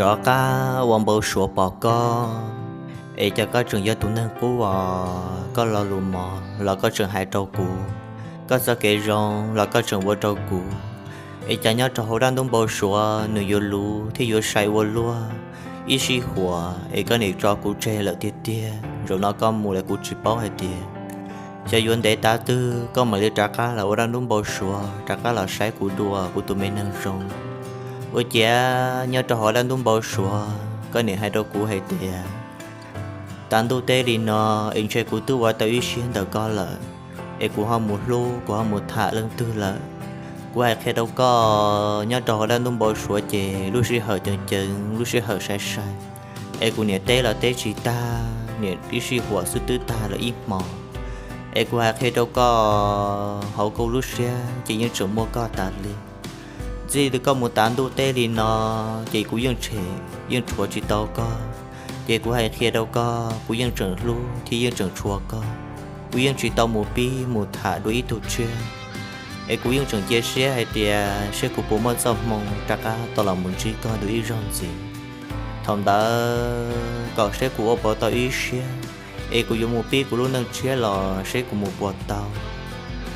Rov qab ua npau suav pom koj, es cas koj tseem yog tus neeg qub os? Koj lo lus mos los koj tseem hais rau kuv, koj txoj kev zoo los koj tseem ua rau kuv. Es cas nyob rau hauv dab ntub npau suav nws yuav luv thiab yuav sai ua luaj, ib sij huam es koj nim tso kuv tseg lawm tiag tiag, zaum no koj mus lawm kuv tsis paub hais tias xyov yuav ntev tav twg koj mam li rov qab los ua dab ntub npau suav rov qab los saib kuv dua kuv tus me neeg zoo. Ua ciav nyob rau hauv dab ntub npau suav koj nim hais rau kuv hais tias, tav ntuj teb li no es ntshe kuv twb ua tau ib siab ntawm koj lawm, es kuv ho mus hlub kuv ho mus tham leej twg lawm. Kuv hais qhia rau koj, nyob rau hauv dab ntub npau suav ces lub sij hawm ceev ceev lub sij hawm sai sai, es kuv niam teb los teb tsis tag, niam ib sij huam xwb twb tag lawm ib hmos. Es kuv hais qhia rau koj, hauv kuv lub siab ces yeej tseem muaj koj tas li. Txij li koj mus tav ntuj teb li no ces kuv yeej tshem yeej tshuav tsis tau koj. Ces kuv hais qhia rau koj, kuv yeej tseem hlub thiab yeej tseem tshua koj. Kuv yeej tsis tau mus pib mus tham dua ib tug tshiab, es kuv yeej tseem cia siab hais tias seb kuv puas muaj txoj hmoo rov qab tau los mus ntsib koj dua ib zaug ntxiv. Thaum ntawd kom seb kuv ua puas tau ib siab, es kuv yuav mus pib kuv lub neej tshiab los seb kuv mus puas tau.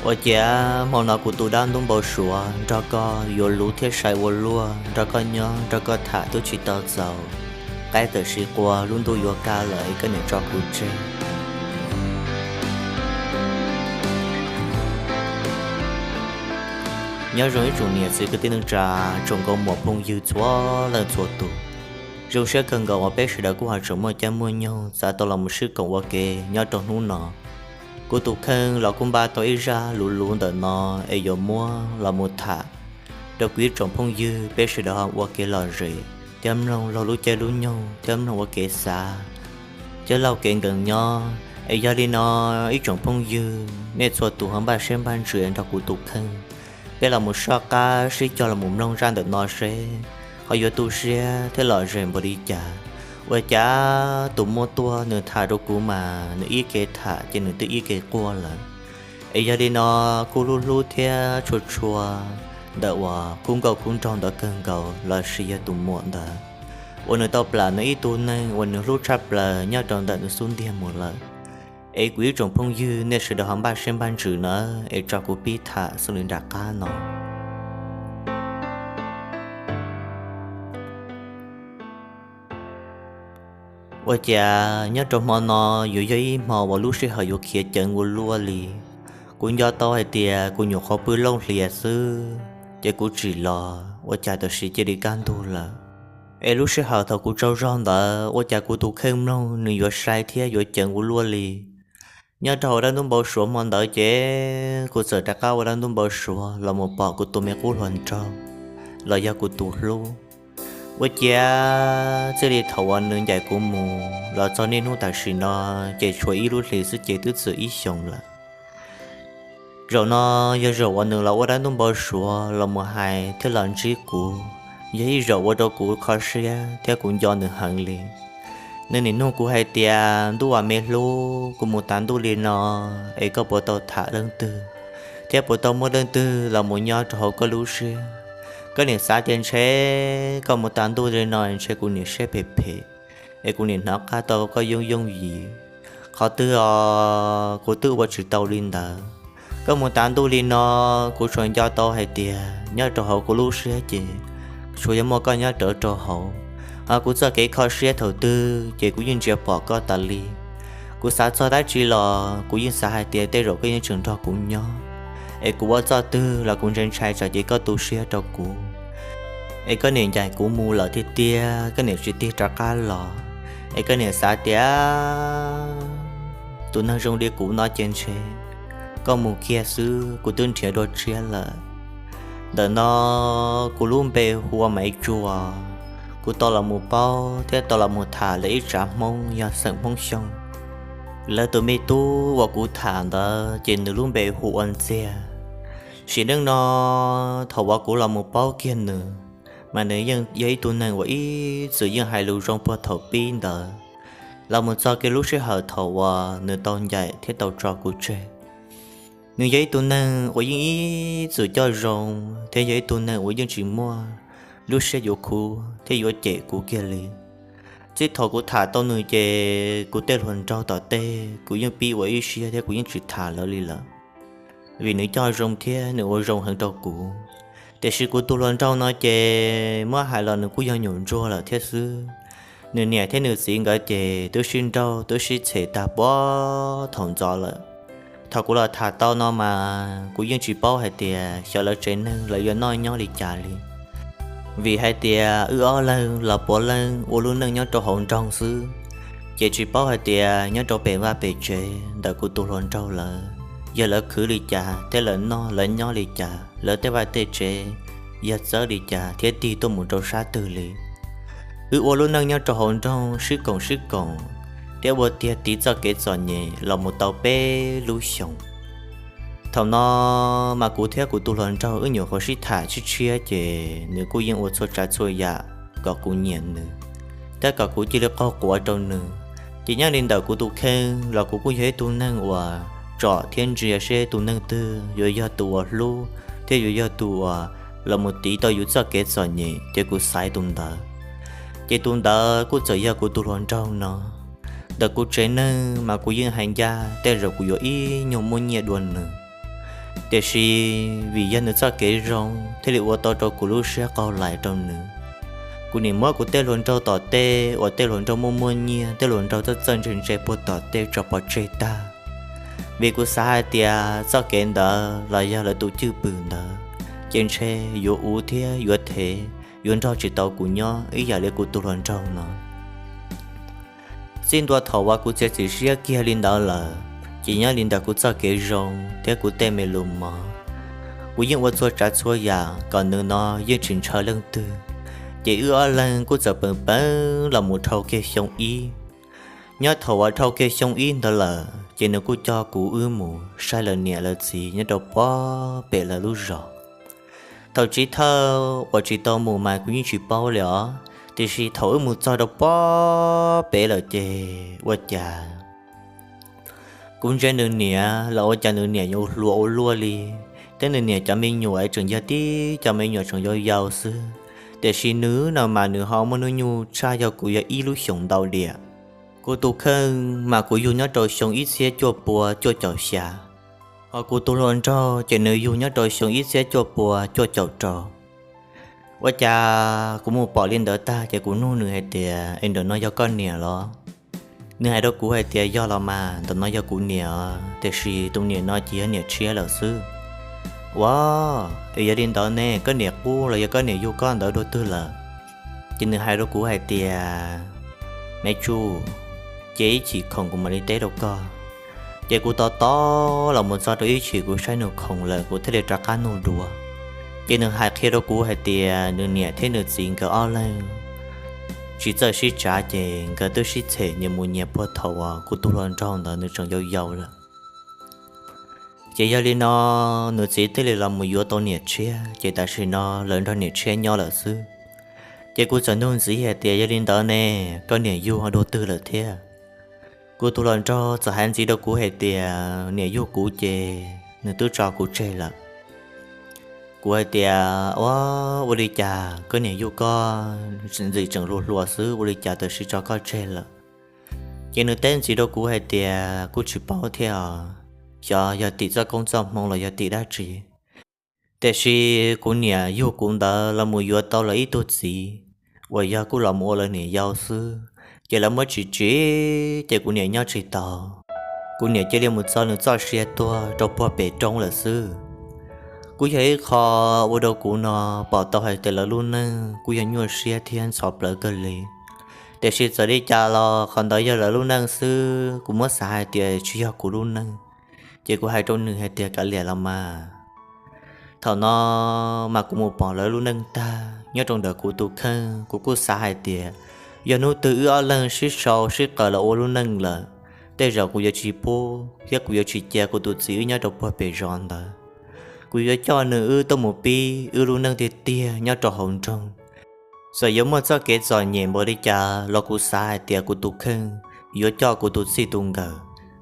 Ua ciav hmo no kuv tus dab ntub npau suav nrog koj yuav luv thiab sai ua luaj, nrog koj nyob nrog koj tham twb tsis tau txaus, qaib tawm sis qua lub ntuj yuav kaj lawm es koj niam tso kuv tseg. Nyob zoo ib tsoom niam txiv kwv tij neej tsa, tsoom nkauj muam phooj ywg txhua leej txhua tus. Zoo siab kawg nkaus uas peb sawv daws kuj ho tseem muaj caij muaj nyoog txav tau los mus sib koom ua ke nyob rau hnub no. Kuv tus kheej los kuj npaj tau ib zaj luv luv ntawm no es yuav muab los mus tham rau kuv ib tsoom phooj ywg peb sawv daws ho ua kev lom zem thiab mloog laug lub caij lub nyoog thiab mloog ua kev xav thiab laug kev nkees nyob. Es yog li no, ib tsoom phooj ywg nej txhua tus ho npaj siab npaj ntsws nrog kuv tus kheej, peb los mus soj qab sib cog los mus mloog zaj ntawm no seb ho yuav tu siab thiab lom zem npaum li cas. Ua cas tus muab tuaj nws tham rau kuv mas nws ib ke tham ces nws twb ib ke quaj lawm. Es yog li no, kuj hlub hlub thiab tshua tshua ntawm uas khub nkauj khub nraug ntawd kawg nkaus lossis yog tus muam ntawd uas nws tau plam nws ib tug neeg uas nws hlub tshaj plaws nyob rau ntawm nws xub ntiag mus lawm. Es kuv ib tsoom phooj ywg nej sawv daws ho npaj siab npaj ntsws na, es tso kuv pib tham xws li nram qab no. Ua cas nyob rau hmo no yuav yog ib hmo uas lub sij hawm yuav khiav ceev ua luaj li. Kuv nco tau hais tias kuv nyuam qhuav pw looj hlias xwb ces kuv tsim los ua cas tam sim cia li kaj ntug lawm. Es lub sij hawm thaum kuv tsaug zog ntawd ua cas kuv tus kheej mloog nws yuav sai thiab yuav ceev ua luaj li. Nyob rau hauv dab ntub npau suav hmo ntawd ces kuv txawm rov qab ua dab ntub npau suav los mus pom kuv tus me qub hluas nraug los yog kuv tus hlub. Ua ciav txij li thaum uas nws ncaim kuv mus los txog niaj hnub tam sim no ces tshuav ib lub hlis xwb ces twb txog ib xyoos lawm. Zaum no yog zaum uas nws los ua dab ntub npau suav los mus hais thiab los ntsib kuv, yog ib zaum ua rau kuv kho siab thiab kuv nco nws heev li. Nws nim nug kuv hais tias, ntuj uas me hlub, kuv mus tav ntuj li no es koj puas tau tham leej twg thiab puas tau muaj leej twg los mus nyob rau hauv koj lub siab? Koj nim xav tias ntshe koj mus tav ntuj li no ntshe kuv nim siab phem phem es kuv nim hnov qab tau koj yooj yooj yim. Qhov twg os, kuv twb ua tsis tau li ntawd. Koj mus tav ntuj li no, kuv tsuas nco tau hais tias nyob rau hauv kuv lub siab ces tsuas yog muaj koj nyob rawv rau hauv. Hos kuv txoj kev kho siab thaum twg ces kuv yeej ntsia pom koj tas li. Kuv xav txog dab tsi los kuv yeej xav hais tias tej zaum koj yeej tseem nrog kuv nyob, es kuv ua txoj twg los kuv ntshai ntshai tsam ces koj tu siab rau kuv. Es koj nim ncaim kuv mus lawm tiag tiag, koj nim tsis tig rov qab los. Es koj nim xav tias tus neeg zoo li kuv no ces ntshe koj mus kiag xwb kuv twb nrhiav dua tshiab lawm. Ntawm no kuv lub npe hu ua Maiv Tsuas, kuv tau los mus paub thiab tau los mus tham lawv ib tsav Hmoob yog xeem Hmoob Xyooj. Lawv tus me tub uas kuv tham ntawd ces nws lub npe hu ua Ntxiag. Sim neej no thaum uas kuv los mus paub kiag nws, mas nws yeej yog ib tug neeg uas ib txwm yeej hais lus zoo puag thaum pib ntawd los mus txog kiag lub sij hawm thaum uas nws tau ncaim thiab tau tso kuv tseg. Nws yog ib tug neeg uas yeej ib txwm coj zoo thiab yog ib tug neeg uas yeej tsis muaj lub siab yuav khuv thiab yuav cem kuv kiag li. Txij thaum kuv tham tau nws ces kuv tej hluas nraug tom tej kuv yeej pib ua ib siab thiab kuv yeej tsis tham lawv li lawm, vim nws coj zoo thiab nws ua zoo heev rau kuv. Tiam sis kuv tus hluas nraug no ces muab hais los nws kuj yog nyuam ntsuag lawm thiab xwb. Nws niam thiab nws txiv nkawd ces twb sib nraug twb sib txhem tag puag thaum ntxov lawm. Thaum kuv los tham tau no mas kuv yeej tsis paub hais tias xyov lawv tsev neeg lawv yuav noj nyob li cas li, vim hais tias wb ob leeg los puav leej ua lub neej nyob rau hauv nroog xwb, ces tsis paub hais tias nyob rau pem vaj pem tsev ntawm kuv tus hluas nraug lawv, yog lawv khwv li cas thiab lawv noj lawv nyob li cas, lawv tej vaj tej tsev yog txawb li cas thiab tig tuaj mus rau sab twg li. Wb ua lub neej nyob rau hauv nroog sib koom sib koom thiab ua tiag tiv txoj kev txom nyem los mus tau peb lub xyoos. Thaum no mas kuv thiab kuv tus hluas nraug wb nyuam qhuav sib tham tshiab tshiab ces nws kuj yeej ua txhua tsav txhua yam kom kuv nyiam nws thiab kom kuv cia li qaug quav rau nws. Ces nyob li ntawm kuv tus kheej los kuv kuj yog ib tug neeg uas tsom thiab ntsia seb tus neeg twg yuav yog tus uas hlub thiab yuav yog tus uas los mus tiv tau yus txoj kev txom nyem ces kuv xaiv tus ntawd. Ces tus ntawd kuj txawm yog kuv tus hluas nraug no. Ntawm kuv tsev neeg mas kuv yeej hais ncaj tej zaum kuv yuav ib nyuag muaj nyiaj dua nws, tiam sis vim yog nws txoj kev zoo thiaj li ua tau rau kuv lub siab qaug lais rau nws. Kuv nim muab kuv tej hluas nraug tom tej uas tej hluas nraug muaj muaj nyiaj tej hluas nraug txawj txawj ntse ntse puag tom tej tso pov tseg tag, vim kuv xav hais tias txoj kev ntawd los yog lawv tus cwj pwm ntawd ces ntshe yuav uv thiab yuav thev, yuav nrog tsis tau kuv nyob ib yam li kuv tus hluas nraug no. Txij ntua thaum uas kuv txiav txim siab kiag li ntawd lawm, ces nyob li ntawm kuv txoj kev zoo thiab kuv tej me lus mov, kuv yeej ua txhua tsav txhua yam kom nws no yeej tsis ntshaw leej twg. Ces wb ob leeg kuj txawm peev peev los mus dhau kiag xyoo ib. Nyob thaum uas dhau kiag xyoo ib ntawd lawm ces nws kuj coj kuv wb mus saib lawv niam lawv txiv nyob rau puag pem lawv lub zos. Thaum chiv thawj uas tsis tau mus mas kuv yeej tsis paub li os, tiam sis thaum wb mus txog rau puag pem lawm ces ua cas kuv ntsia nws niam los ua cas nws niam yuav hluas ua luaj li, thiab nws niam cov me nyuam tseem yog tib cov me nyuam tseem yau yau xwb, tiam sis nws no mas nws ho muaj hnub nyoog tshaj yog kuv yog ib lub xyoos ntau diam. Kuv tus kheej mas kuv yug nyob rau xyoo ib txhiab cuaj pua cuaj caum xya, hos kuv tus hluas nraug ces nws yug nyob rau xyoo ib txhiab cuaj pua cuaj caum rau. Ua cas kuv mus pom li ntawd tag ces kuv nug nws hais tias, Es ntawm no yog koj niam los? Nws hais rau kuv hais tias, Yog los mas, ntawm no yog kuv niam, tiam sis tus niam no ces yog niam tshiab lawm xwb. Ua, es yog li ntawd ne, koj niam qub los yog koj niam yug koj ntawd dua twg lawm? Ces nws hais rau kuv hais tias, Me tsuj, cia ib chim khoom kuv mam li teb rau koj. Ces kuv tos tos los mus txog rau ib chim kuv saib nws khoom lawm kuv thiaj li rov qab nug dua. Ces nws hais qhia rau kuv hais tias nws niam thiab nws txiv nkawd ob leeg tsis txawj sib tsav ces nkawd twb sib txhem nyias mus nyias puag thaum uas kuv tus hluas nraug ntawd nws tseem yau yau lawm. Ces yog li no, nws txiv thiaj li los mus yuav tau niam tshiab, ces tam sim no lawv nrog niam tshiab nyob lawm xwb. Ces kuv txawm nug ntxiv hais tias, Yog li ntawd ne, koj niam yug ho dua twg lawm thiab? Kuv tus hluas nraug txawm hais ntxiv rau kuv hais tias, Niam yug kuv ces nws twb tso kuv tseg lawm. Kuv hais tias, Ua, ua li cas koj niam yug koj ntxim tseem hluas hluas xwb, ua li cas tam sim tso koj tseg lawm? Ces nws teb ntxiv rau kuv hais tias, Kuj tsis paub thiab os, xyov yog tim txoj koob txoj hmoo los yog tim dab tsi, tiam sis kuv niam yug kuv ntawd los mus yuav tau lawv ib tug txiv uas yog kuj los mus ua lawv niam yau xwb, ces lawv muab tsim tsim, ces kuv niam nyob tsis tau. Kuv niam cia li mus txo nws txoj sia tuag rau puag pem roob lawm xwb. Kuj yog ib qho ua rau kuv no pom tau hais tias lawv lub neej kuj yog nyuaj siab thiab ntxhov plawv kawg li. Tiam sis txawm li cas los qhov ntawd yog lawv lub neej xwb, kuv muab xav hais tias tsis yog kuv lub neej. Ces kuv hais rau nws hais tias, Kav liam los mas. Thaum no mas kuv mus pom lawv lub neej tag, nyob rau ntawm kuv tus kheej kuv kuj xav hais tias, yog hnub twg wb ob leeg sib sau sib qawm los ua lub neej lawm, tej zaum kuv yuav tsis pub thiab kuv yuav tsis cia kuv tus txiv wb nyob rau puag pem zos ntawd. Kuv yuav coj nws wb tuaj mus pib wb lub neej tiag tiag nyob rau hauv nroog. Txawm yuav muaj txoj kev txom nyem npaum li cas los kuv xav hais tias kuv tus kheej yuav coj kuv tus txij tus nkawm,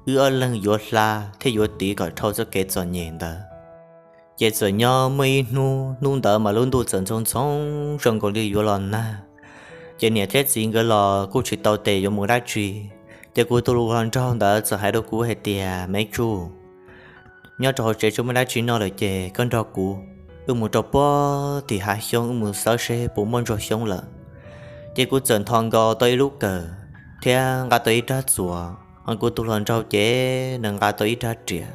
wb ob leeg yuav hla thiab yuav tiv kom dhau txoj kev txom nyem ntawd. Ces txawm nyob muaj ib hnub, hnub ntawd mas lub ntuj txawm ntxhoo ntxhoo zoo nkaus li yuav los nag. Ces niam thiab txiv nkawd los kuj tsis tau tes yuav mus dab tsi. Ces kuv tus hluas nraug ntawd txawm hais rau kuv hais tias, Me Tsu, nyob rau hauv tsev tsis muaj dab tsi noj lawm ces koj nrog kuv, wb mus rau puag tim hav xyoob wb mus xawb seb puas muaj ntsuag xyoob lawm. Ces kuv txawm nthos nkaus tau ib lub kawm thiab nqa tau ib rab txuas, ho kuv tus hluas nraug ces nws nqa tau ib rab riam.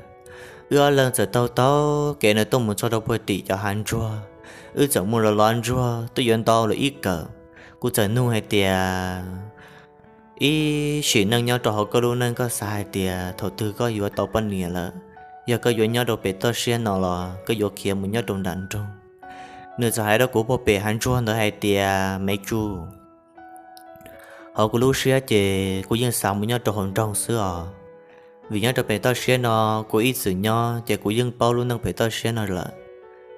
Wb ob leeg txawm taug taug kev ntawd tuaj mus txog rau puag tim cov hav ntsuag. Wb txawm mus los lov ntsuag twb yuav ntau lawm ib kawm. Kuv txawm nug hais tias, Ib sim neej nyob rau hauv koj lub neej koj xav hais tias thaum twg koj yuav tau poj niam lawm? Yog koj yuav nyob rau pem toj siab no los koj yuav khiav mus nyob rau nram nroog? Nws txawm hais rau kuv puag pem hav ntsuag ntawd hais tias, Me Tsu, hauv kuv lub siab ces kuv yeej xav mus nyob rau hauv nroog xwb os. Vim nyob rau pem toj siab no kuv ib txwm nyob ces kuv yeej paub lub neej pem toj siab no lawm.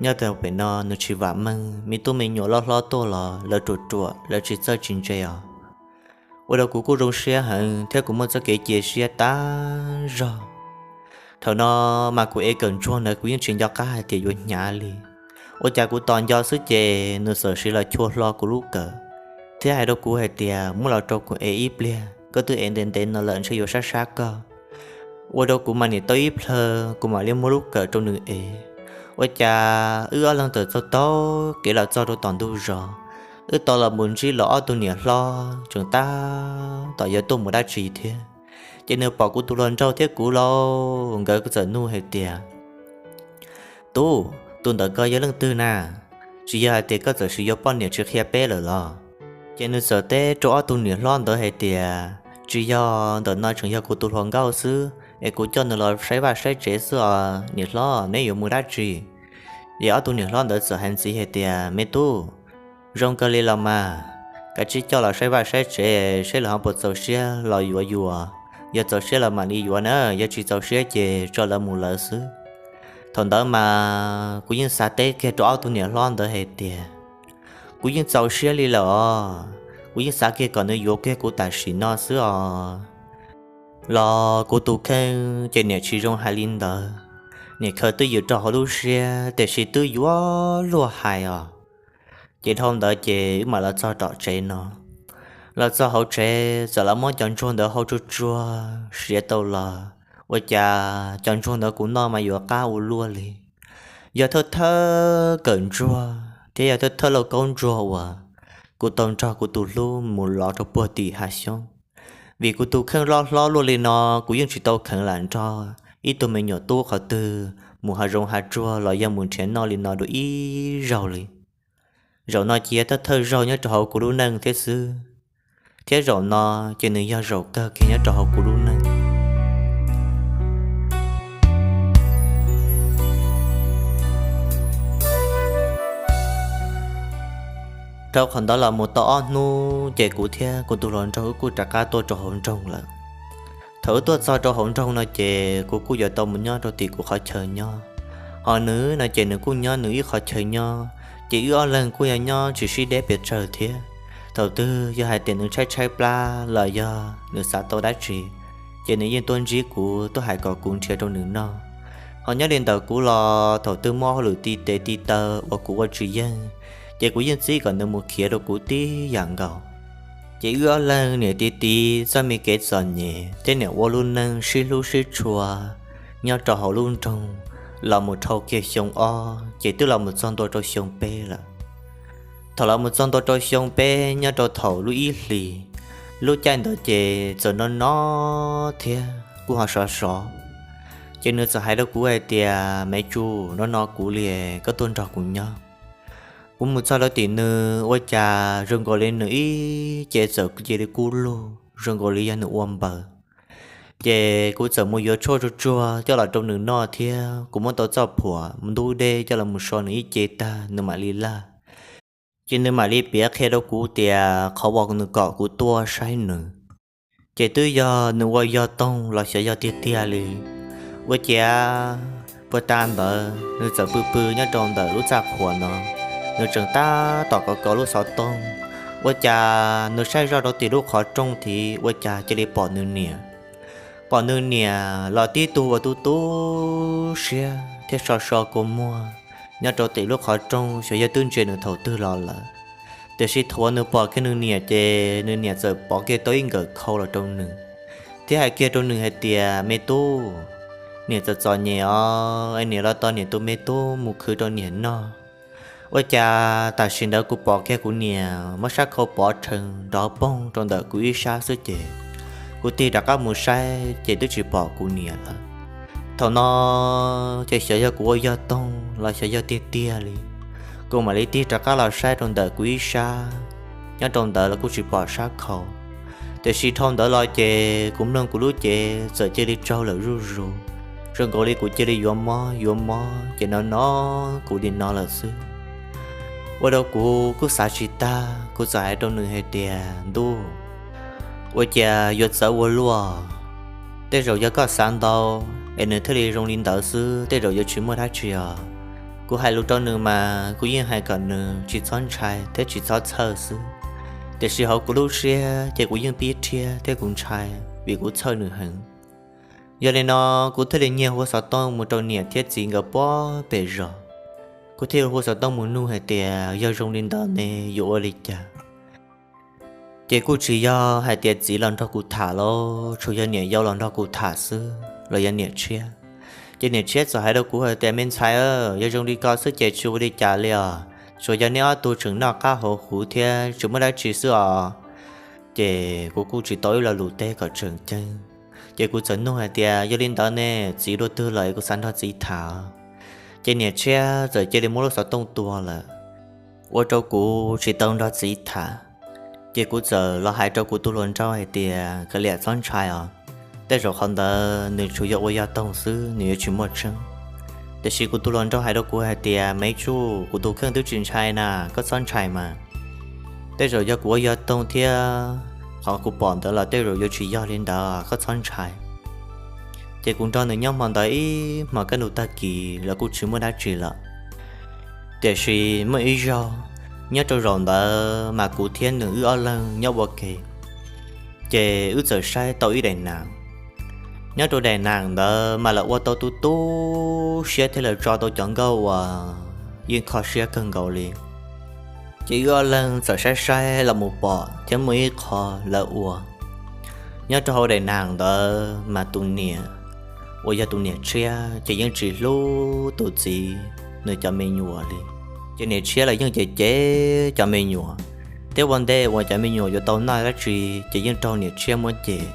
Nyob rau pem no nws tsis vam meej, me tub me nyuam loj hlob tuaj los lawv ruam ruam lawv tsis txawj tsis ntse os. Ua rau kuv kuj zoo siab heev thiab kuv muaj txoj kev cia siab tag zog. Thaum no mas kuv ev kawm ntsuag ntawd kuv yeej tsis nco qab hais tias yuav hnyav li. Ua cas kuv tos nco xwb ces nws txawm siv los chua hlo kuv lub kawm thiab hais rau kuv hais tias, Muab los rau kuv ev ib pliag, koj twb ev ntev ntev no lawm ntshe yuav sab sab koj. Ua rau kuv mas niam tau ib plhaw kuv mam li muab lub kawm rau nws ev. Ua cas wb ob leeg tawm txog taug kev los txog rau tom ntug zos, wb tau los mus ntsib los ob tug niam hlob tseem tab tom yuav tuaj mus dab tsi thiab. Ces nws pom kuv tus hluas nraug thiab kuv lauj, nkawd txawm nug hais tias, Tub, tus ntawm koj yog leej twg na? Tsis yog hais tias koj txawm sis yuav poj niam tsis qhia peb lawm los? Ces nws txawm teb rau ob tug niam hlob ntawd hais tias, Tsis yog, ntawm no tseem yog kuv tus hluas nkauj xwb es kuv coj nws los saib vaj saib tsev xwb os niam hlob, neb yuav mus dab tsi? Ces ob tug niam hlob ntawd txawm hais ntxiv hais tias, Me tub, zoo kawg li los mas, kav tsij coj los saib vaj saib tsev seb lawv ho puas txaus siab los yuav yus. Yog txaus siab los mam li yuav na, yog tsis txaus siab ces tso lawv mus lawv xwb. Thaum ntawd mas kuv yeej xav teb kiag rau ob tug niam hlob ntawd hais tias, Kuv yeej txaus siab li lawm os, kuv yeej xav kiag kom nws yuav kiag kuv tam sim no xwb os. Los kuv tus kheej ces niam tsis zoo hais li ntawd, niam khaws twj ywm rau hauv lub siab tiam sis twb yuav luag hais os. Ces dhau ntawd ces wb mam los txog tom tsev no. Los txog hauv tsev txawm los muab cov ntsuag ntawd hau tsuag tsuag siav tau los, ua cas cov ntsuag ntawd kuv noj mas yuav qab ua luaj li. Yog thawj thawj kawm ntsuag thiab yog thawj thawj lauj kaub ntsuag uas kuv tau nrog kuv tus hlub mus lov rau puag tim hav xyoob. Vim kuv tus kheej loj hlob luaj li no, kuv yeej tsis tau kheev lam nrog ib tug me nyuam tub qhov twg mus hav zoov hav tsuag los yog mus nrhiav noj li no dua ib zaug li. Zaum no cia thawj thawj zaug nyob rau hauv kuv lub neej thiab xwb, thiab zaum no ces nws yog zaum kawg kiag nyob rau hauv kuv lub neej. Dhau qhov ntawd los mus tau ob hnub ces kuv thiab kuv tus hluas nraug wb kuj rov qab tuaj rau hauv nroog lawm. Thaum wb tuaj txog rau hauv nroog no ces kuv kuj yuav tau mus nyob rau tim kuv qhov chaw nyob, ho nws no ces nws kuj nyob nws ib qhov chaw nyob, ces wb ob leeg kuj yog nyob tsis sib deb pes tsawg thiab. Thaum twg yog hais tias nws tshaib tshaib plab los yog nws xav tau dab tsi, ces nws yeej tuaj ntsib kuv tuaj hais kom kuv nrhiav rau nws noj. Ho nyob li ntawm kuv los thaum twg muaj hauj lwm ti tes ti taw uas kuv ua tsis yeej, ces kuv yeej txib kom nws mus khiav rau kuv tib yam nkaus. Ces wb ob leeg niam tiv tiv txoj me kev txom nyem thiab niam ua lub neej sib hlub sib tshua nyob rau hauv lub nroog los mus dhau kiag xyoo ob ces twb los mus txog ntua rau xyoo peb lawm. Thaum los mus txog ntua rau xyoo peb nyob rau thaum lub ib hlis, lub caij ntawd ces txawm no no thiab kuj ho sov sov. Ces nws txawm hais rau kuv hais tias, Me Tsu, no no kuv li, koj tuaj nrog kuv nyob. Kuv mus txog rau tim nws ua cas zoo nkaus li nws ib ce txawm cia li kub lug zoo nkaus li yog nws ua npaws. Ces kuv txawm mus yuav tshuaj tsuag tsuag coj los rau nws noj thiab kuv muab tau txoj phuam ntub dej coj los mus so nws ib ce tag nws mam li laj. Ces nws mam li piav qhia rau kuv tias qhov uas nws kom kuv tuaj saib nws ces twb yog nws ua yog toog los xyov yog tiag tiag li. Ua ciav puag ta ntawd nws txawm pw pw nyob rau ntawm lub txaj qhuas no, nws tseem tab tom kov kov lub xov tooj. Ua cas nws saib zoj rau tim lub qhov rooj tid ua cas cia li pom nws niam. Pom nws niam los tib tug ua tu tu siab thiab so so kua muag nyob rau tim lub qhov rooj xyov yog twb ntsia nws thaum twg los lawm. Tiam sis thaum uas nws pom kiag nws niam ces nws niam txawm pov kiag tau ib nkawm khau los rau nws, thiab hais kiag rau nws hais tias, Me tub, niam txom txom nyem os, es niam los tos niam tus me tub mus khwv rau niam noj. Ua cas tam sim ntawd kuv pom kiag kuv niam muab sab khau pov rhees nrov poog rau ntawm kuv ib sab xwb ces kuv tig rov qab mus saib ces twb tsis pom kuv niam lawm. Thaum no ces xyov yog kuv ua yog toog los xyov yog tiag tiag li, kuv mam li tig rov qab los saib rau ntawm kuv ib sab, nyob rau ntawd los kuj tsis pom sab khau. Tiam sis dhau ntawd los ces kuv mloog kuv lub cev txawm cia li tsaug lawm zuj zus, zoo nkaus li kuv cia li yuav mob yuav mob ces no no kuv li no lawm xwb. Ua rau kuv kuj xav tsis tag, kuv txawm hais rau nws hais tias, Ntuj, ua cas yuav txawv ua luaj? Tej zaum yog koj xav ntau es nws thiaj li zoo li ntawd xwb, tej zaum yuav tsis muaj dab tsi os. Kuv hais lus rau nws mas kuv yeej hais kom nws tsis txhob ntshai thiab tsis txhob txhawj xwb, tiam sis hauv kuv lub siab ces kuv yeej pib rhiab thiab kuv ntshai vim kuv txhawj nws heev. Yog li no kuv thiaj li nyiag hu xov tooj mus rau niam thiab txiv nkawd puag pem zos. Kuv thiaj hu xov tooj mus nug hais tias yog zoo li ntawd ne yuav ua li cas. Ces kuj tsis yog hais tias txiv los nrog kuv tham los tsuas yog niam yau los nrog kuv tham xwb los yog niam tshiab. Ces niam tshiab txawm hais rau kuv hais tias, Me ntxhais, yog zoo li ko xwb ces tsis ua li cas li os, tsuas yog neb ob tug tseem noj qab hauv huv thiab tsis muaj dab tsi xwb os. Ces kuv kuj tsis tau ib lo lus teb kom tseem ceeb. Ces kuv txawm nug hais tias, Yog li ntawd ne, txiv dua twg lawm es kuv xav nrog txiv tham? Ces niam tshiab txawm cia li muab lub xov tooj tua lawm, ua rau kuv tsis tau nrog txiv tham. Ces kuv txawm los hais rau kuv tus hluas nraug hais tias, Kav liam, txhob ntshai os, tej zaum qhov ntawd nws tsuas yog ua yog toog xwb, nws yuav tsis muaj tseeb. Tiam sis kuv tus hluas nraug hais rau kuv hais tias, Me tsuj, kuv tus kheej twb tsis ntshai na, koj txhob ntshai mas. Tej zaum yog kuv ua yog toog thiab, qhov kuv pom ntawd los tej zaum yuav tsis yog li ntawd, koj txhob ntshai. Ces kuv nrog nws nyob hmo ntawd ib hmos kaj ntug tag kis los kuj tsis muaj dab tsi lawm. Tiam sis muaj ib zaug, nyob rau zaum ntawd mas kuv thiab nws wb ob leeg nyob ua ke, ces wb txawm saib tau ib daim nam. Nyob rau daim nam ntawd mas lawv ua tau tu tu siab thiab lawv tso tau cov nkauj uas yeej kho siab kawg nkaus li. Ces wb ob leeg txawm saib saib los mus pom thiab muaj ib qho lawv ua. Nyob rau hauv daim nam ntawd mas tus niam uas yog tus niam tshiab ces yeej tsis hlub tus txiv nws cov me nyuam li. Ces niam tshiab los yeej cem cem cov me nyuam, thiab ua ntej uas cov me nyuam yuav tau noj dab tsi ces yeej raug niam tshiab muab cem,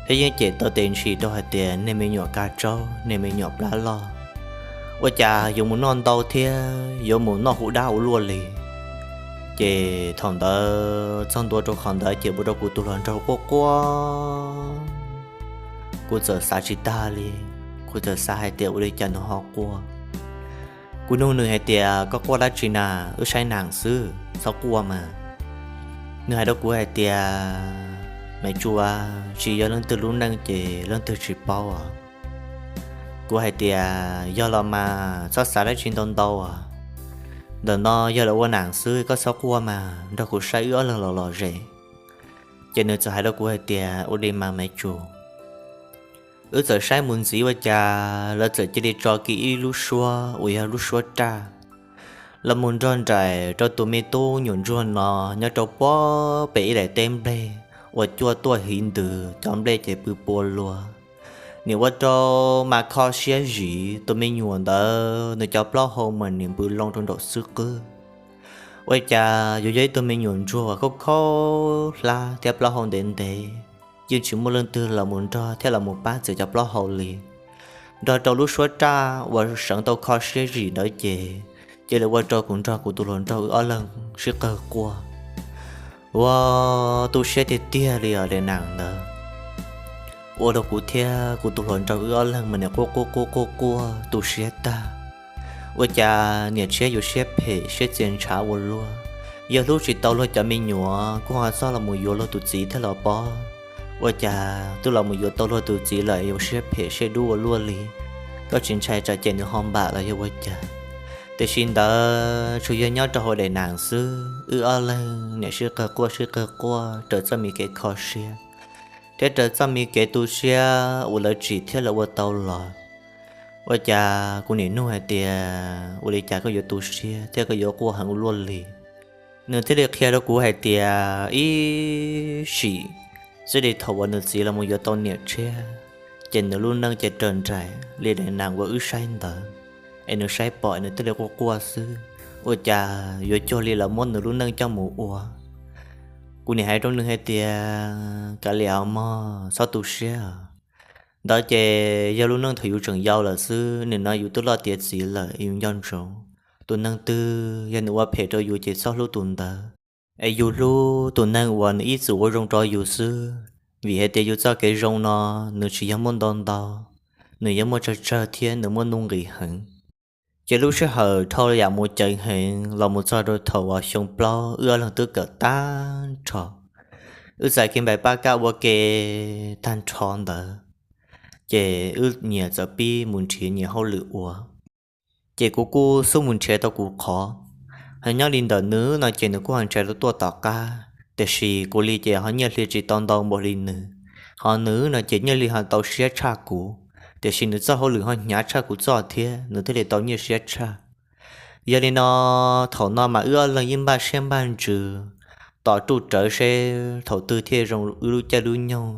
thiab yeej cem tau tes ntshis rau hais tias niag me nyuam kaj tsaub, niag me nyuam plab loj, ua cas yuav mus noj ntau thiab yuav mus noj hu dab ua luaj li. Ces thaum ntawd txog ntua rau qhov ntawd ces ua rau kuv tus hluas nraug quaj quaj. Kuv txawm xav tsis tag li, kuv txawm xav hais tias ua li cas nws ho quaj. Kuv nug nws hais tias, Koj quaj dab tsi na? Wb saib nam xwb, txhob quaj mas. Nws hais rau kuv hais tias, Me tsuj, tsis yog leej twg lub neej ces leej twg tsis paub os. Kuv hais tias, Yog los mas txhob xav dab tsi ntau ntau os. Ntawm no yog lawv ua nam xwb, koj txhob quaj mas, nrog kuv saib wb ob leeg los lom zem. Ces nws txawm hais rau kuv hais tias, Ua li mas me tsuj. Wb txawm saib mus ntxiv ua cas lawv txawm cia li tso kiag ib lub suab uas yog lub suab raj los mus nrog nraim rau tus me tub nyuam ntsuag no nyob rau puag pem ib daim teb nplej uas cuaj tuaj hiv ntws, cov nplej ces pw pua luas. Nim ua rau mas kho siab zim, tus me nyuam ntawd nws cov plaub hau mas nim npws loo rau nraum xwb qwb. Ua cas yuav yog ib tug me nyuam ntsuag uas khaub khaub hlab thiab plaub hau ntev ntev, yeej tsis muaj leej twg los mus nrog thiab los mus pab txiav cov plaub hau li. Nrog rau lub suab raj uas seev tau kho siab zim ntawd ces, cia li ua rau kuv nrog kuv tus hluas nraug wb ob leeg sib qawg quaj. Ua, tu siab tiag tiag li os daim nam ntawd. Ua rau kuv thiab kuv tus hluas nraug wb ob leeg mas nim quaj quaj quaj quaj quaj tu siab tag. Ua cas niam tshiab yuav siab phem siab txia ntshav ua luaj, yog hlub tsis tau luag cov me nyuam kuj ho txog los mus yuav luag tus txiv thiab los pob. Ua cas twb los mus yuav tau luag tus txiv lawm yuav siab phem siab dub ua luaj li? Koj tsis ntshai tsam ces nws ho npam los yog ua cas? Tiam sis ntawd tsuas yog nyob rau hauv daim nam xwb, wb ob leeg niam sib qawg quaj sib qawg quaj raws txoj me kev kho siab thiab raws txoj me kev tu siab uas lawv tsim thiab lawv ua tau los. Ua cas kuv niam nug hais tias, ua li cas koj yuav tu siab thiab koj yuav quaj heev ua luaj li? Nws thiaj li qhia rau kuv hais tias ib sim xwb li thaum uas nws txiv los mus yuav tau niam tshiab, ces nws lub neej ces raws nraim li daim nas uas wb saib ntawd, es nws saib pom es nws thiaj li quaj quaj xwb, ua cas yuav cuag li lawv muab nws lub neej coj mus ua. Kuv niam hais rau nws hais tias, kav liam os mog, txhob tu siab. Ntawd ces yog lub neej thaum yus tseem yau lawm xwb, nim no yus twb loj tiav txiv lawm, yus nco ntsoov, tus neeg twg yog nws ua phem rau yus ces txhob hlub tus ntawd, es yus hlub tus neeg uas nws ib txwm ua zoo rau yus xwb. Vim hais tias yus txoj kev zoo no nws tsis yog muaj ntau ntau, nws yog muaj tsawg tsawg thiab nws muaj nuj nqis heev. Ces lub sij hawm dhau yam mus ceev heev los mus txog rau thaum uas xyoo plaub wb ob leeg twb kawm tag nrho, wb txais kev npais pab kab ua ke tag nrho ntawd, ces wb niam txawm pib mus nrhiav nyias hauj lwm ua. Ces kuv kuj xub mus nrhiav tau kuv qhov. Ho nyob li ntawm nws no ces nws kuj ho nrhiav tau tuaj tom qab, tiam sis kuv li ces ho nyiaj hli tsis tau ntau npaum li nws. Ho nws no ces nyiaj hli ho tau siab tshaj kuv, tiam sis nws txoj hauj lwm ho hnyav tshaj kuv txoj thiab, nws thiaj li tau nyiaj siab tshaj. Yog li no, thaum no mas wb ob leeg yeej npaj siab npaj ntsws tos ruj rawv seb thaum twg thiaj zoo wb lub caij lub nyoog,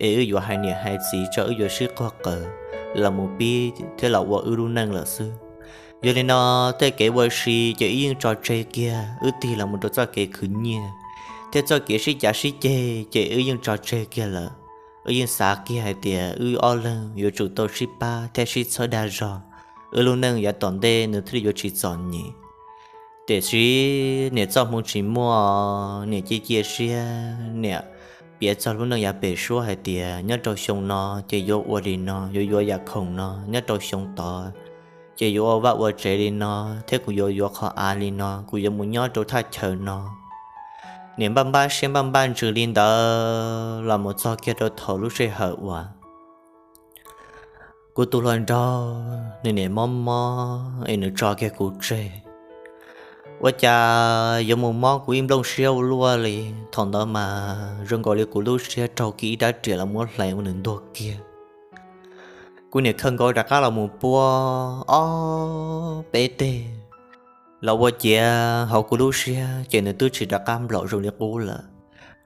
es wb yuav hais niam hais txiv tso wb yuav sib quag qawm los mus pib thiab los ua wb lub neej lawm xwb. Yog li no, tej kev ua si ces wb yeej tso tseg kiag, wb tig los mus rau txoj kev khwv nyiaj thiab txoj kev sib cav sib ceg ces wb yeej tso tseg kiag lawm. Wb yeej xav kiag hais tias wb ob leeg yuav tsum tau sib pab thiab sib txhawb dag zog, wb lub neej yav tom ntej nws thiaj li yuav tsis txom nyem. Tiam sis niam txoj hmoo tsis muaj, niam cia cia siab, niam piav txog lub neej yav pem suab hais tias nyob rau xyoo no ces yuav ua li no, yuav yuav yam khoom no, nyob rau xyoo tod ces yuav ua vaj ua tsev li no, thiab kuv yuav yuav qhov av li no, kuv yuav mus nyob rau thaj chaw no. Niam npaj npaj siab npaj npaj ntsws li ntawd los mus txog kiag rau thaum lub sij hawm uas kuv tus hluas nraug nws niam mob mob es nws tso kiag kuv tseg. Ua cas yuav mus mob kuv ib nplooj siab ua luaj li. Thaum ntawd mas zoo nkaus li kuv lub siab raug kiag ib rab riam los muab hlais ua nws ntuag kiag. Kuv niam khaws nkaus rov qab los mus puab ob peb teg los ua ciav hauv kuv lub siab ces nws twb tsis rov qab nplaum zoo li qub lawm,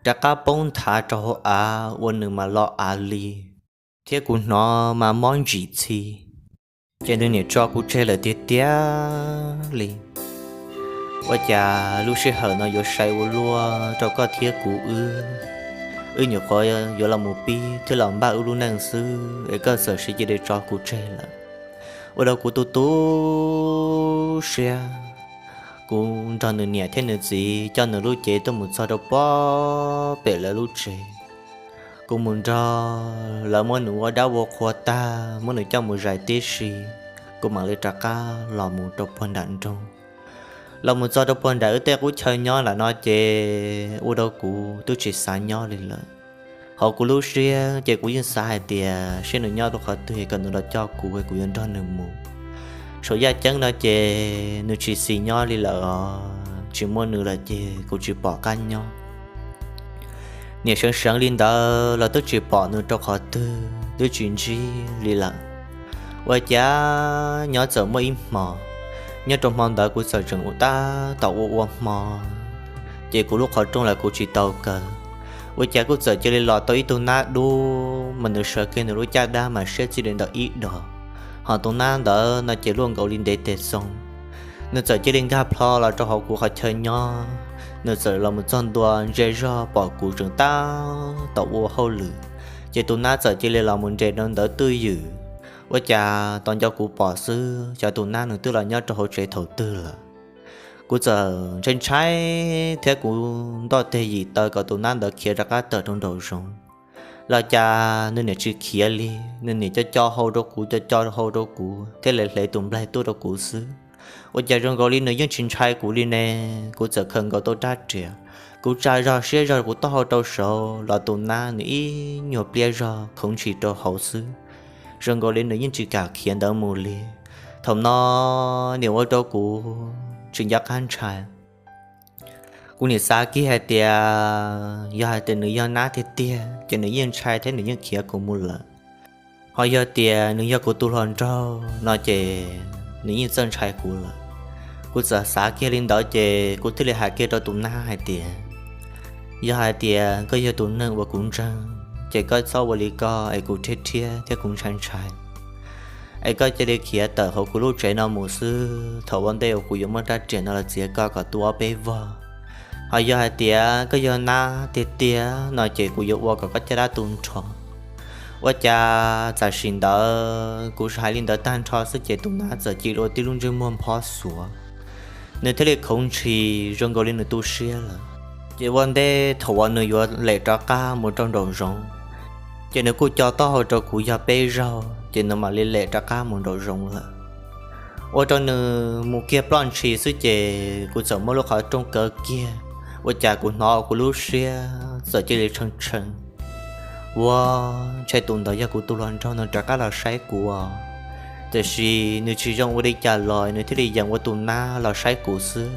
rov qab poob nthav rau hauv av ua nws mas lo av li, thiab kuv hnov mas mob ntsim txhi. Ces nws niam tso kuv tseg lawm tiag tiag li. Ua cas lub sij hawm no yuav sai ua luaj rau koj thiab kuv wb, wb nyuam qhuav yuav los mus pib thiab los npaj wb lub neej xwb es koj txawm cia li tso kuv tseg lawm. Ua rau kuv tu tu siab. Kuv nrog nws niam thiab nws txiv coj nws lub cev tuaj mus txog rau pem lawv lub tsev. Kuv mus nrog lawv muab nws ua dab ua qhua tag, muab nws coj mus zais tib si, kuv mam li rov qab los mus rau puag nram nroog. Los mus txog rau puag nram wb tej qub chaw nyob lawm no ces ua rau kuv twb tsis xav nyob li lawm. Hauv kuv lub siab ces kuv yeej xav hais tias seb nws nyob rau qhov twg kom nws los coj kuv, kuv yuav nrog nws mus. Saum yaj ceeb no ces nws tsis xis nyob li lawm os, tsis muaj nws lawm ces kuv tsis pom qab nyob. Niam seev seev li ntawd los twb tsis pom nws rau qhov twg, twb tsis ntsib li lawm. Ua cas nyob txawm muaj ib hmo, nyob rau hmo ntawd kuv txawm tseem tab tom ua ua hmo, ces kuv lub qhov rooj los kuv tsis tau kaw. Ua cas kuj txawm cia li los tau ib tug nab dub mas nws sawv kiag nws lub caj dab mas siab txij li ntawm ib dos, ho tus nab ntawd no ces luaj nkaus li ntev tes xoo. Nws txawm cia li nkag plho los rau hauv kuv qhov chaw nyob, nws txawm los mus txog ntua ntsia zog pom kuv tseem tab tom ua hauj lwm, ces tus nab txawm cia li los mus nres rau ntawd twj ywm. Ua cas tos nco kuv pom xwb, cov tus nab nws twb los nyob rau hauv tsev thaum twg lawm. Kuv txawm ntshai ntshai thiab kuv ntoj teg yim taw kom tus nab ntawd khiav rov qab tawm rau nraum zoov, los cas nws niam tsis khiav li, nws niam co co hau rau kuv, co co hau rau kuv thiab hle hle tus nplaig tuaj rau kuv xwb. Ua cas zoo nkaus li nws yeej tsis ntshai kuv li ne. Kuv txawm khaws nkaus tau rab riam, kuv tsa zog siab zog kuv taub hau rau saud los tus nab nws ib nyuag pliab zog khoov ntshis rau hauv xwb, zoo nkaus li nws yeej tsis kam khiav ntawd mus li. Thaum no niam ua rau kuv tsis nco qab ntshai. Kuv niam xav kiag hais tias yog hais tias nws yog nab tiag tiag ces nws yeej ntshai thiab nws yeej khiav kuv mus lawm. Ho yog tias nws yog kuv tus hluas nraug no ces nws yeej txawj ntshai kuv lawm. Kuv txawm xav kiag li ntawd ces kuv thiaj li hais kiag rau tus nab hais tias, yog hais tias koj yog tus neeg uas kuv ntseeg ces koj txhob ua li koj es kuv rhiab rhiab thiab kuv ntshai ntshai, es koj cia li khiav tawm hauv kuv lub tsev no mus xwb, thaum ua ntej uas kuv yuav muab rab riam no los txiav koj kom tu ob peb vog. Ho yog hais tias koj yog nab tiag tiag no ces kuv yuav ua kom koj caj dab tu nrho. Ua cas tam sim ntawd kuv hais li ntawd tag nrho xwb ces tus nab txawm cia li ua tib lub ntsej muag nphob xuav, nws thiaj li khoov ntshis zoo nkaus li nws tu siab lawm. Ces ua ntej thaum uas nws yuav lem rov qab mus rau nraum zoov, ces nws kuj co taub hau rau kuv yog peb zaug ces nws mam li lem rov qab mus nraum zoov lawm. Ua rau nws mus kiag ploj ntshis xwb ces kuv txawm muab lub qhov rooj kaw kiag, ua cas kuv hnov kuv lub siab txawm cia li tshee tshee. Ua, ntshe tus ntawd yog kuv tus hluas nraug nws rov qab los saib kuv os. Tiam sis nws tsis zoo ua li cas los nws thiaj li yeem ua tus nab los saib kuv xwb,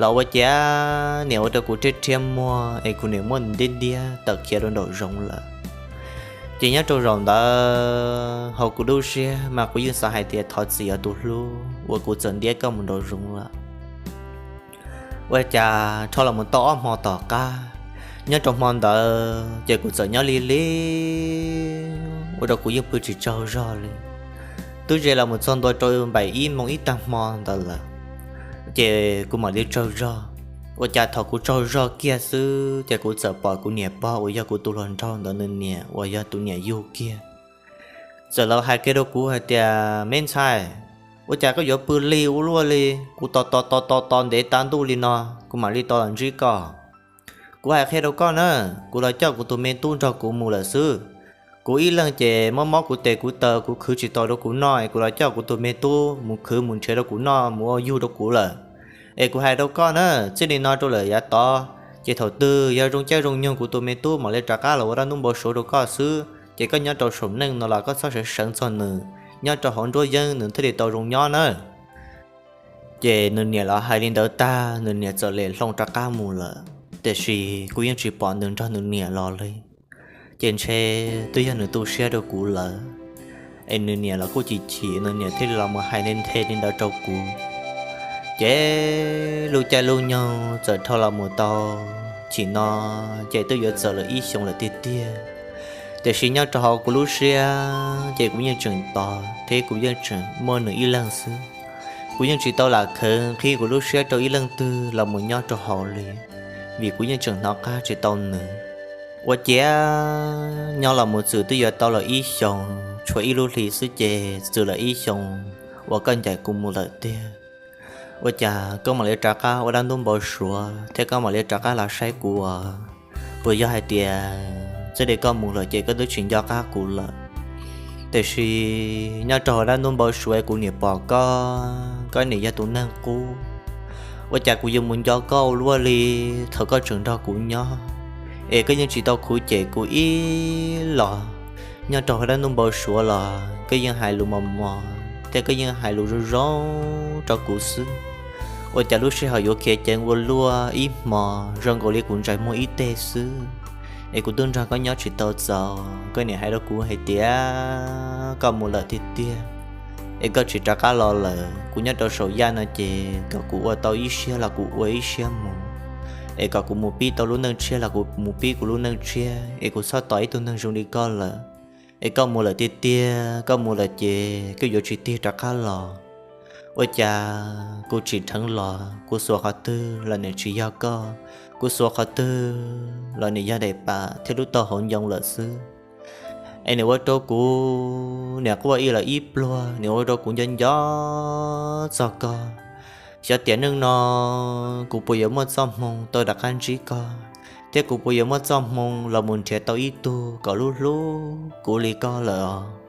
los ua cas niam ua rau kuv rhiab rhiab muag es kuv niam muab nws ntiab ntiab tawm khiav rau nraum zoov lawm. Ces nyob rau zaum ntawd hauv kuv lub siab mas kuv yeej xav hais tias thov txim os tus hlub uas kuv txawm ntiab koj mus nraum zoov lawm. Ua cas rho los mus tau ob hmo tom qab, nyob rau hmo ntawd ces kuv txawm nyob li li, ua rau kuv yeej pw tsis tsaug zog li. Twb ze los mus txog ntua rau npaum ib moos ib tag hmo ntawd lawm, ces kuv mam li tsaug zog. Ua cas thaum kuv tsaug zog kiag xwb ces kuv txawm pom kuv niam pog uas yog kuv tus hluas nraug ntawd nws niam uas yog tus niam yug kiag, txawm los hais kiag rau kuv hais tias, me ntxhais, ua cas koj yuav pw lig ua luaj li, kuv tos tos tos tos tos ntev tas ntuj li no, kuv mam li tau los ntsib koj. Kuv hais qhia rau koj na, kuv los coj kuv tus me tub nrog kuv mus lawm xwb. Kuv ib leeg ces mob mob kuv tes kuv taw, kuv khwv tsis tau rau kuv noj es kuv los coj kuv tus me tub mus khwv mus nrhiav rau kuv noj mus ua yug rau kuv lawm. Es kuv hais rau koj na, txij li no rau lawm yav tod, ces thaum twg yog zoo caij zoo nyoog kuv tus me tub mam li rov qab los ua dab ntub npau suav rau koj xwb, ces koj nyob rau saum neej no los koj txhob sawv seev txog nws, nyob rau hauv nruab yeeb nws thiaj li tau zoo nyob nawb. Ces nws niam los hais li ntawd tag nws niam txawm lem hlo rov qab mus lawm, tiam sis kuv yeej tsis pom nws nrog nws niam los li. Ces ntshe twb yog nws tu siab rau kuv lawm, es nws niam los kuj chim chim nws niam thiaj li los mus hais nthe li ntawd rau kuv. Ces lub caij lub nyoog txawm rho los mus tau chim no, ces twb yuav txawm lawm ib xyoos lawm tiag tiag. Tiam sis nyob rau hauv kuv lub siab ces kuv yeej tseem tos thiab kuv yeej tseem muaj nws ib leeg xwb. Kuv yeej tsis tau lam khaws nqhis kuv lub siab rau ib leej twg los mus nyob rau hauv li, vim kuv yeej tseem hnov qab tsis tau nws. Ua ciav nyob los mus txwm twb yuav tau lawm ib xyoos tshuav ib lub hli xwb ces txwm lawm ib xyoos uas koj ncaim kuv mus lawm tiag. Ua cas koj mam li rov qab ua dab ntub npau suav thiab koj mam li rov qab los saib kuv as? Puas yog hais tias txij li koj mus lawm ces koj twb tsis nco qab kuv lawm? Tiam sis nyob rau hauv dab ntub npau suav kuv niam pom koj, koj niam yog tus neeg qub. Ua cas kuv yuav mus nco koj ua luaj li thaum koj tseem nrog kuv nyob, es koj yeej tsis tau khuv cem kuv ib los. Nyob rau hauv dab ntub npau suav los koj yeej hais lus mos mos thiab koj yeej hais lus zoo zoo rau kuv xwb. Ua cas lub sij hawm yuav khiav ceev ua luaj ib hmos zoo nkaus li kuv ntsais muag ib teg xwb, es kuv twb nrog koj nyob tsis tau txaus, koj niam hais rau kuv hais tias koj mus lawm tiag tiag, es koj tsis rov qab los lawm, kuv nyob rau saum yaj no ces kom kuv ua tau ib siab los kuv ua ib siab mus, es kom kuv mus pib tau lub neej tshiab los kuv mus pib kuv lub neej tshiab, es kuv txhob tos ib tug neeg zoo li koj lawm. Es koj mus lawm tiag tiag, koj mus lawm ces koj yuav tsis tig rov qab los. Ua cas kuv tsim dheev los kuv xuas qhov twg los nws tsis yog koj, kuv xuas qhov twg los nws yog daim pam thiab lub taub hau ncoo lawm xwb. Es nws ua rau kuv niam quaj ib los ib pluag, nws ua rau kuv nco nco txog koj. Xyov tiam neej no kuv puas yuav muaj txoj hmoo tau rov qab ntsib koj, thiab kuv puas yuav muaj txoj hmoo los mus nrhiav tau ib tug kom hlub hlub kuv li koj lawm os.